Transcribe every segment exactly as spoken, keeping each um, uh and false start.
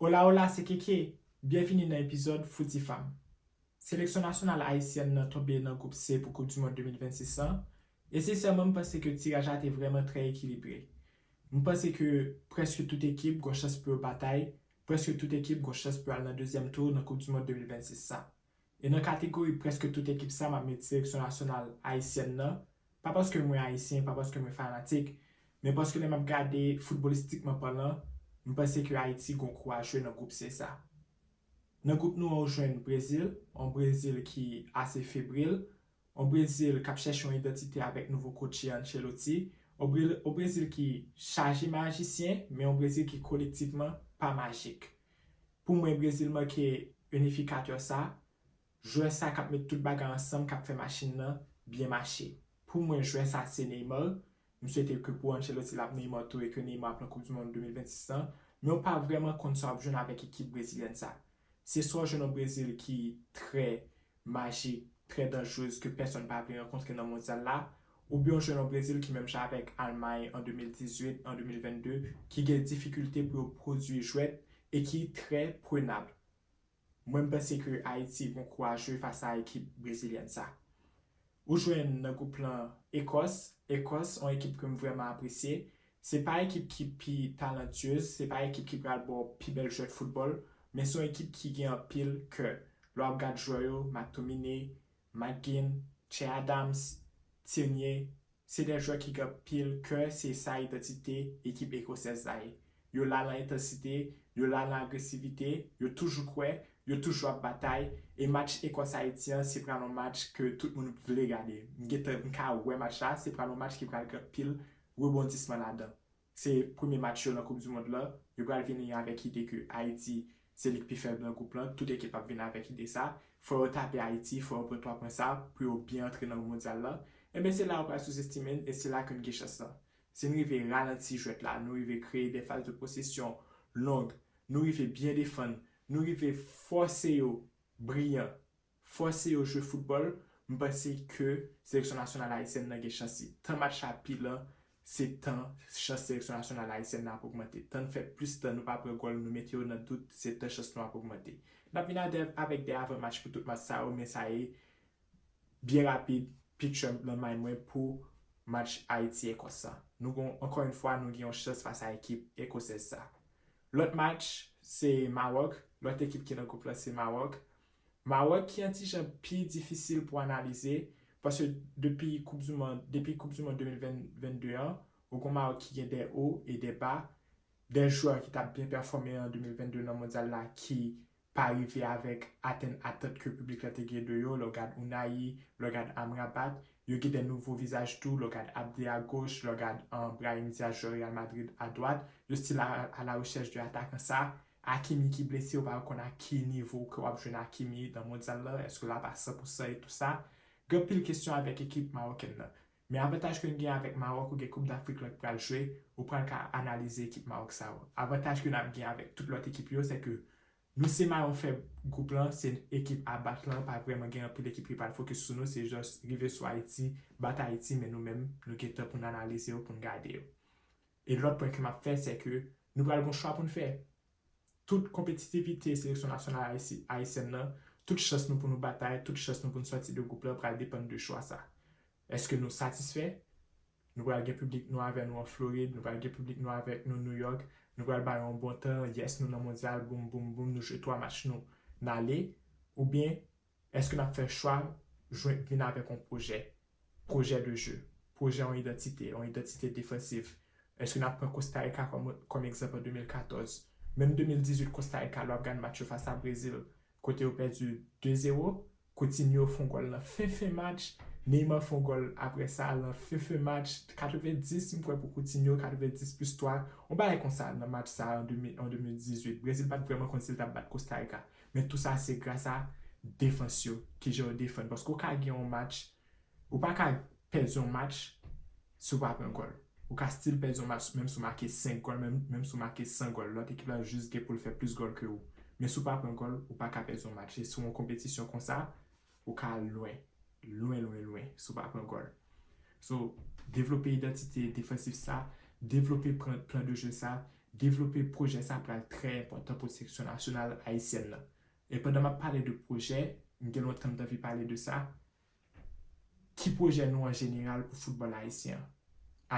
Hola, hola, se Keke. Byenvini nan epizòd Fouti Fam. Seleksyon nasyonal ayisyèn nan tonbe nan gwoup C pou Koup di Mond de mil vennsis lan, e sensèman m panse ke tiraj la te vrèman trè ekilibre. M panse ke prèske tout ekip gon chans pou yo batay, prèske tout ekip gon chans pou yo al nan dezyèm tou nan Koup di Mond de mil vennsis sa. E nan kategori prèske tout ekip sa, m ap met seleksyon nasyonal ayisyèn nan, pa paske mwen ayisyen, pa paske mwen fanatik, men paske lè m ap gade foutbolistikman palan, m panse ke Ayiti gon kou a jwe nan gwoup C sa. Nan gwoup nou an, ou jwenn Brezil, yon Brezil ki ase febril, yon Brezil k ap chèche yon idantite avèk nouvo coach Ancelotti, yon Bre- yon Brezil ki chaje majisyen, men yon Brezil ki kolektivman pa majik. Pou mwen, Brezil manke inifikatè sa, jwè sa k ap met tout bagay ansanm, k ap fè machin nan byen mache. Pou mwen, jwè sa se Neymar. M swete ke pou Ancelotti l ap Neymar tou e ke Neymar ap nan Koup di Mond de mil vennsis lan, men w pa vrèman konn sa w ap jwenn avèk ekip brezilyèn sa. Se swa w jwenn yon Brezil ki trè majik, trè danjrez ke pèsonn pa vle rankontre nan mondyal la, oubyen w jwenn yon Brezil ki menm jan avèk Almay an de mil dizuit, an de mil vennde, ki gen difikilte pou yo pwodui jwèt e ki trè prenab. Mwen, m panse ke Ayiti gon kou a jwe fas a ekip brezilyèn sa. Ou jwenn nan gwoup lan Ekòs. Ekòs, yon ekip ke m vrèman apresye. Se pa ekip ki pi talantyez, se pa ekip ki pral ba w pi bèl jwèt foutbòl, men se yon ekip ki gen anpil kè. Lè w ap gad jwè yo, McTominay, McGinn, Che Adams, Tierney, se de jwè ki gen anpil kè, se sa idantite ekip ekosèz la ye. Yo la nan entansite, yo la nan agresivite, yo toujou kwè, yo toujou ap batay, e match Ekòs Ayiti an, se pral yon match ke tout moun vle gade. M gentan, m ka wè match la, se pral yon match ki pral gen anpil rebondisman ladan. Se premye match yo nan Koup di Mond lan, yo pral vini avèk ide ke Ayiti se li k pi fèb nan gwoup lan, tout ekip ap vin avèk ide sa, fò yo tape Ayiti, fò yo pran twa pwen sa pou yo byen antre nan mondyal lan. Enben, se la yo pral souzestime n e se la ke n gen chans lan. Si n rive ralanti jwèt la, nou rive kreye de faz de posesyon long, nou rive byen defann, nou rive fòse yo briyan, fòse yo jwe foutbòl, m panse ke seleksyon nasyonal ayisyèn nan gen chans li. Tan match la pi lan, se tan chans seleksyon nasyonal ayisyèn nan ap ogmante. Tan n fè plis tan nou pa pran gòl, nou mete yo nan dout, se tan chans nou ap ogmante. N ap vin avè- avèk de avan match pou tout match sa yo, men sa ye byen rapid, picture nan may mwen pou match Ayiti-Ekòs sa. Nou gon, ankò yon fwa, nou gen yon chans fas a ekip ekosèz sa. Lòt match, se Mawòk. Lòt ekip ki nan gwoup lan, se Mawòk. Mawòk ki yon ti jan pi difisil pou analize, paske depi Koup di Mond, depi Koup di Mond de mil vennde an, ou gon Mawòk ki gen de o e de ba, de jwè ki t ap byen pèfòme an de mil vennde nan mondyal la ki pa rive avèk atenn atant ke piblik la te gen de yo, lè w gad Unai, lè w gad Amrabat, yo gen de nouvo vizaj tou, lè w gad Abde a goch, lè w gad, um, Brahim Diaz, jwè Real Madrid, a dwat, yo still a, a la rechèch de atakan sa, Hakimi ki blese, ou pa konn a ki nivo ke w ap jwenn Hakimi nan mondyal la, èske l ap a san pou san e tou sa. Gen anpil kesyon avèk ekip mawokèn nan. Men avantaj ke n gen avèk Mawòk, ou gen Koup Dafrik lan k pral jwe, ou pral ka analize ekip Mawòk sa yo. Avantaj ke n ap gen avèk tout lòt ekip yo, se ke nou se mayon fèb gwoup lan, se ekip a bat lan, pa vrèman gen anpil ekip ki pral fokis sou nou, se jis rive sou Ayiti, bat Ayiti, men nou menm, nou gen tan pou n analize yo, pou n gade yo. E lòt pwen ke m ap fè, se ke nou pral gon chwa pou n fè. Tout konpetitivite seleksyon nasyonal ayisi- ayisyèn nan, tout chans nou pou nou batay, tout chans nou pou n sòti de gwoup lan pral depann de chwa sa. Èske nou satisfè? Nou pral gen piblik nou avè nou an Florid, nou pral gen piblik nou avèk nou New York, nou pral ba yo yon bon tan, yes, nou nan mondyal, boum, boum, boum, nou jwe twa match nou, n ale, oubyen èske n ap fè chwa jwenn, vin avèk yon pwojè, pwojè de jeu, pwojè yon idantite, yon idantite defansiv? Èske n ap pran Costa Rica kòm, kòm egzanp an de mil katòz? Menm de mil dizuit Costa Rica, lè w ap gad match yo fas a Brezil, kote yo pèdi de zewo, Coutinho fè yon gòl nan fen fen match, Neymar fè yon gòl apre sa, nan fen fen match, katrevenndis, m kwè pou Coutinho, katrevenndis plis twa, yon bagay konsa nan match sa an de mil, an de mil dizuit. Brezil pa t vrèman konn si l t ap bat Costa Rica. Men tou sa se gras a defans yo, kijan yo defann. Paske w ka gen yon match, ou pa ka pèdi yon match si w pa pran gòl. Ou ka still pèdi yon match, menm si w make senk gòl, menm, menm si w make san gòl. Lòt ekip la jis gen pou l fè plis gòl ke ou. Men si w pa pran gòl, ou pa ka pèdi yon match. E si w yon konpetisyon konsa, ou ka lwen. Lwen, lwen, lwen. Si w pa pran gòl. So, devlope idantite defansif sa, devlope plan, plan de jeu sa, devlope pwojè sa pral trè enpòtan pou seleksyon nasyonal ayisyèn nan. E pandan m ap pale de pwojè, m gen lontan m t anvi pale de sa, ki pwojè nou an jeneral pou foutbòl ayisyen an,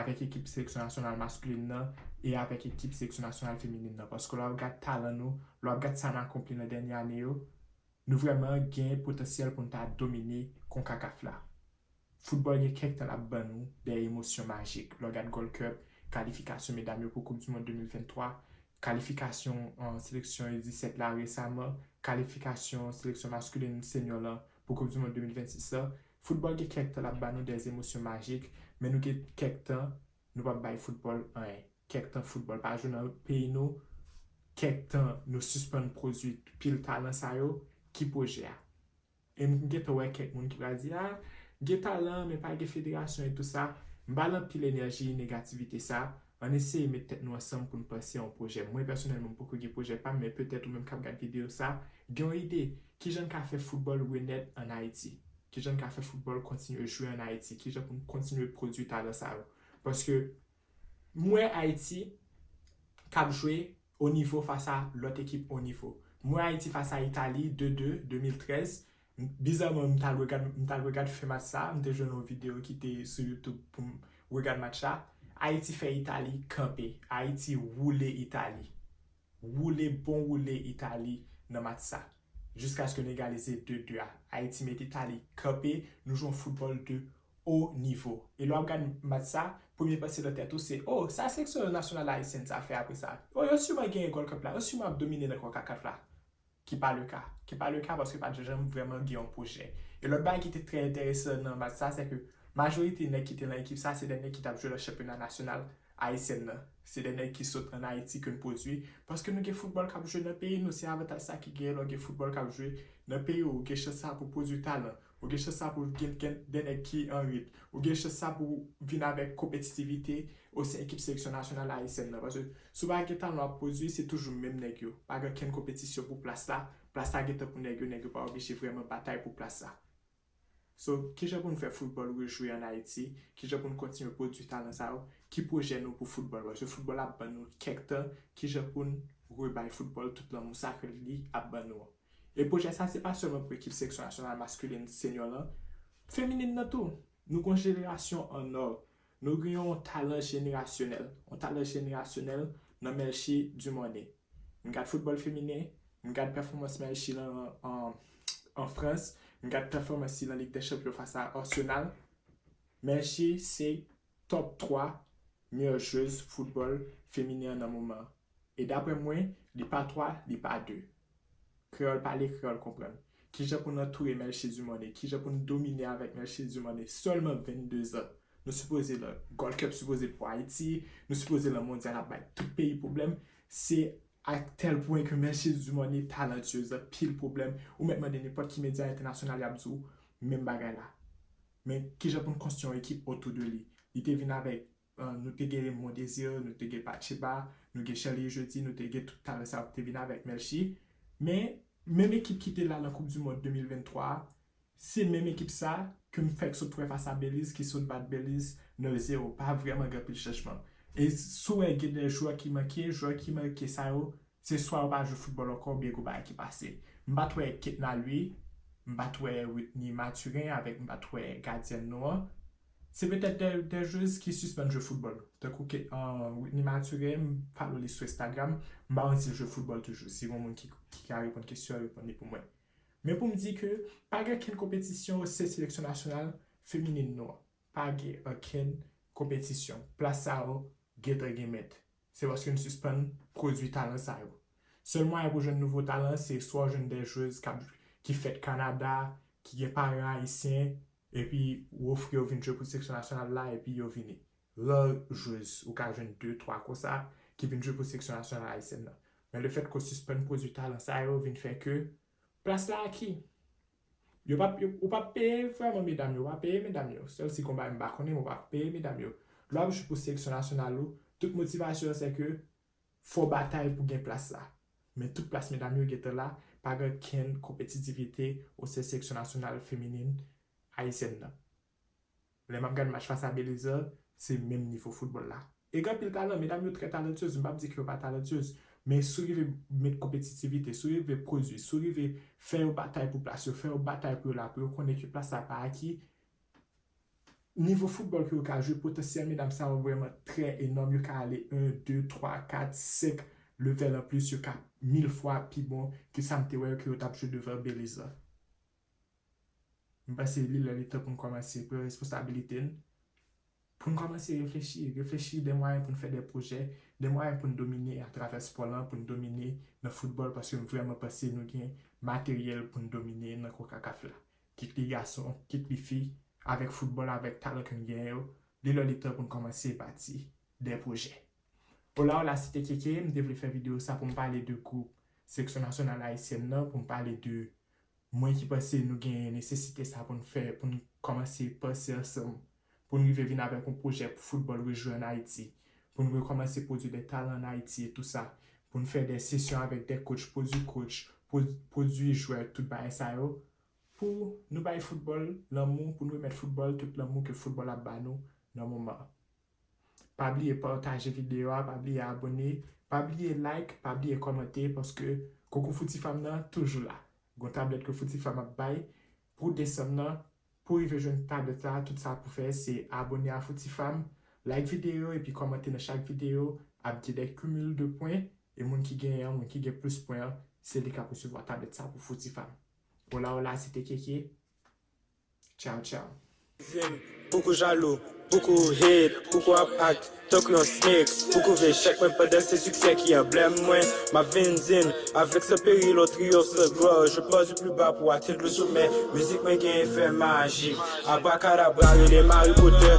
avèk ekip seleksyon nasyonal maskilin nan e avèk ekip seleksyon nasyonal feminin nan? Paske lè w ap gad talan nou, lè w ap gad sa n akonpli nan dènye ane yo, nou vrèman gen potansyèl pou n ta domine konkakaf la. Foutbòl gen kèk tan l ap ban nou de emosyon majik. Lè w gad Gold Cup, kalifikasyon medam yo pou Koup di Mond de mil venntwa, kalifikasyon an seleksyon U disèt la resaman, kalifikasyon seleksyon maskilin senyò lan pou Koup di Mond de mil vennsis la, foutbòl gen kèk tan l ap ban nou de emosyon majik, men nou gen kèk tan nou p ap bay foutbòl anyen. Kèk tan foutbòl pa jwe nan peyi nou, kèk tan nou sispann pwodui pil talan sa yo, ki pwojè a? E m gentan wè kèk moun ki pral di, a, gen talan, men pa gen federasyon e tou sa. M ba l anpil enèji negativite sa. Ann eseye met tèt nou ansanm pou n panse yon pwojè. Mwen, pèsonèlman, m poko gen pwojè pa m, men petèt ou menm k ap gad videyo sa, gen yon ide. Kijan n ka fè foutbòl renèt ann Ayiti? Kijan n ka fè foutbòl kontinye jwe ann Ayiti? Kijan pou n kontinye pwodui talan sa yo? Paske m wè Ayiti k ap jwe o nivo fas a lòt ekip o nivo. M wè Ayiti fas a Itali, de de, de mil trèz. Bizarman, m t al regad, m t al regad fen match sa, m te jwenn yon videyo ki te sou YouTube pou m regad match la. Ayiti fè Itali kanpe. Ayiti woule Itali. Woule, bon woule Itali nan match sa. Jiskaske nou egalize de de a. Ayiti met Itali kanpe, nou jwe yon foutbòl de o nivo. E lè w ap gad match sa, premye panse nan tèt ou se, o, sa seleksyon nasyonal ayisyèn sa fè apre sa? O, yo siman genyen Gold Cup la, yo siman ap domine nan konkakaf la. Ki pa le ka. Ki pa le ka paske pa t janm vrèman gen yon pwojè. E lòt bagay ki te trè enteresan nan match sa, se ke majorite nèg ki te nan ekip sa, se de nèg ki t ap jwe nan chanpyona nasyonal ayisyèn nan. Se de nèg ki sot ann Ayiti ke n pwodui. Paske nou gen foutbòl k ap jwe nan peyi nou, se avantaj sa ki genyen lè w gen foutbòl k ap jwe nan peyi w. Ou gen chans sa pou pwodui talan. Ou gen chans sa pou gen, gen de nèg ki an rit. Ou gen chans sa pou vin avèk konpetitivite o sen ekip seleksyon nasyonal ayisyèn nan. Paske si w pa gen talan w ap pwodui, se toujou menm nèg yo. Pa gen okenn konpetisyon pou plas la. Plas la gentan pou nèg yo, nèg yo pa oblije vrèman batay pou plas la. So, kijan pou n fè foutbòl rejwe ann Ayiti? Kijan pou n kontinye pwodui talan sa yo? Ki pwojè nou pou foutbòl? Paske foutbòl ap ban nou kèk tan. Kijan pou n rebay foutbòl tout lanmou sakre li ap ban nou an? E pwojè sa, se pa sèlman pou ekip seleksyon nasyonal maskilin senyò lan, feminin nan tou. Nou gon jenerasyon an nò. Nou gen yon talan jenerasyonèl. Yon talan jenerasyonèl nan Melchie Dumornay. M gad foutbòl feminen, m gad pèfòmans Melchie lan an, an Frans, m gad pèfòmans li lan Lig dè Chanpyon fas a Arsenal. Melchie se top twa meyè jwez foutbòl feminen an nan moman an. E daprè mwen, li pa twa, li pa de. Kreyòl pale, kreyòl konprann. Kijan pou n antoure Melchie Dumornay? Kijan pou n domine avèk Melchie Dumornay? Sèlman vennde zan. Nou sipoze lan Gold Cup sipoze pou Ayiti. Nou sipoze lan mondyal ap bay tout peyi pwoblèm. Se a tèl pwen ke Melchie Dumornay talantyez, anpil pwoblèm. Ou mèt mande nenpòt ki medya entènasyonal, y ap di w menm bagay la. Men kijan pou n konstwi yon ekip otou de li? Li te vin avèk, uh, nou te gen Mon Désir, nou te gen Batcheba, nou gen Sherley Jeudi, nou te gen tout talan sa yo ki te vin avèk Melchie. Men menm ekip ki te la nan Koup di Mond de mil venntwa a, se menm ekip sa ke m fèk sot wè fas a Beliz, ki sot bat Beliz nan zewo. Pa vrèman gen anpil chanjman. E si w wè gen de jwè ki manke, jwè ki manke sa yo, se swa yo pa jwe foutbòl ankò oubyen gon bagay ki pase. M pa t wè Ketna Louis, m pa t wè Whitney Mathurin avèk m pa t wè gadyèn nou an. Se petèt de, de jwez ki sispann jwe foutbòl. Tankou ke, uh, Whitney Mathurin, m follow li sou Instagram, m pa konn si l jwe foutbòl toujou. Si gon moun ki, ki ka reponn kesyon an, reponn li pou mwen. Men pou m di ke pa gen okenn konpetisyon o sen seleksyon nasyonal feminin nou an. Pa gen okenn konpetisyon. Plas sa yo gentan gen mèt. Se paske n sispann pwodui talan sa yo. Sèl mwayen pou jwenn nouvo talan, se swa w jwenn de jwez k ap, ki fèt Kanada, ki gen paran ayisyen, epi w ofri yo vin jwe pou seleksyon nasyonal la, epi yo vini. Rare jwez, ou ka jwenn de, twa konsa, ki vin jwe pou seleksyon nasyonal ayisyèn nan. Men lefètke w sispann pwodui talan sa yo, vin fè ke plas la aki. Yo p ap, yo, ou p ap peye vrèman medam yo, ou p ap peye medam yo. Sèl si gon bagay m pa konnen, men ou p ap peye medam yo. Lè w ap jwe pou seleksyon nasyonal ou, tout motivasyon an se ke fò w batay pou gen plas la. Men tout plas medam yo gentan la, pa gen okenn konpetitivite o sen seleksyon nasyonal feminin ayisyèn nan. Lè m ap gad match fas a Beliz la, se menm nivo foutbòl la. E gen anpil talan, medam yo trè talantyez, m p ap di ke yo pa talantyez, men si w rive met konpetitivite, si w rive pwodui, si w rive fè yo batay pou plas yo, fè yo batay pou yo la, pou yo konnen ke plas sa pa aki, nivo foutbòl ke yo ka jwe, potansyèl medam sa yo vrèman trè enòm, yo ka ale en, de, twa, kat, senk level anplis, yo ka mil fwa pi bon ke sa m te wè yo ke yo t ap jwe devan Beliz la. M panse li lè li tan pou n kòmanse pran responsabilite n, pou n kòmanse reflechi, reflechi de mwayen pou n fè de pwojè, de mwayen pou n domine atravè spò lan, pou n domine nan foutbòl, paske m vrèman panse nou gen materyèl pou n domine nan konkakaf la. Kit li gason, kit li fi, avèk foutbòl, avèk talan ke n genyen yo, li lè li tan pou n kòmanse bati de pwojè. Hola, hola, se te Keke, m te vle fè videyo sa pou m pale de gwoup seleksyon nasyonal ayisyèn nan, pou m pale de mwen ki panse nou gen nesesite sa pou n fè, pou n kòmanse panse ansanm, pou n rive vin avèk yon pwojè pou foutbòl rejwe ann Ayiti, pou n rekòmanse pwodui de talan ann Ayiti e tou sa, pou n fè de sesyon avèk de coach, pwodui coach, pwo-, pwodui jwè, tout bagay sa yo, pou nou bay foutbòl lanmou, pou n remèt foutbòl tout lanmou ke foutbòl ap ba nou nan moman an. Pa bliye pataje videyo a, pa bliye abòne, pa bliye like, pa bliye kòmante, paske konkou Foutifam nan toujou la. Gon tablèt ke Foutifam ap bay pou desanm nan. Pou rive jwenn tablèt la, tout sa pou fè se abòne a Foutifam, like videyo epi kòmante nan chak videyo, ap gen de cumul de pwen, e moun ki genyen an, moun ki gen plis pwen an, se li k ap resevwa tablèt sa pou Foutifam. Hola, hola, se te Keke. Tchao, tchao. Zin, poko jalou, poko hate, poko ap act tankou yon snake. Poko vle chèk mwen pandan se siksè ki anblèm mwen. M ap vin zin avèk san peril, yon triyonf san glwa. Je pars du plus bas pour atteindre le sommet. Mizik mwen gen efè majik. Abrakadabra, rele m Harry Potter.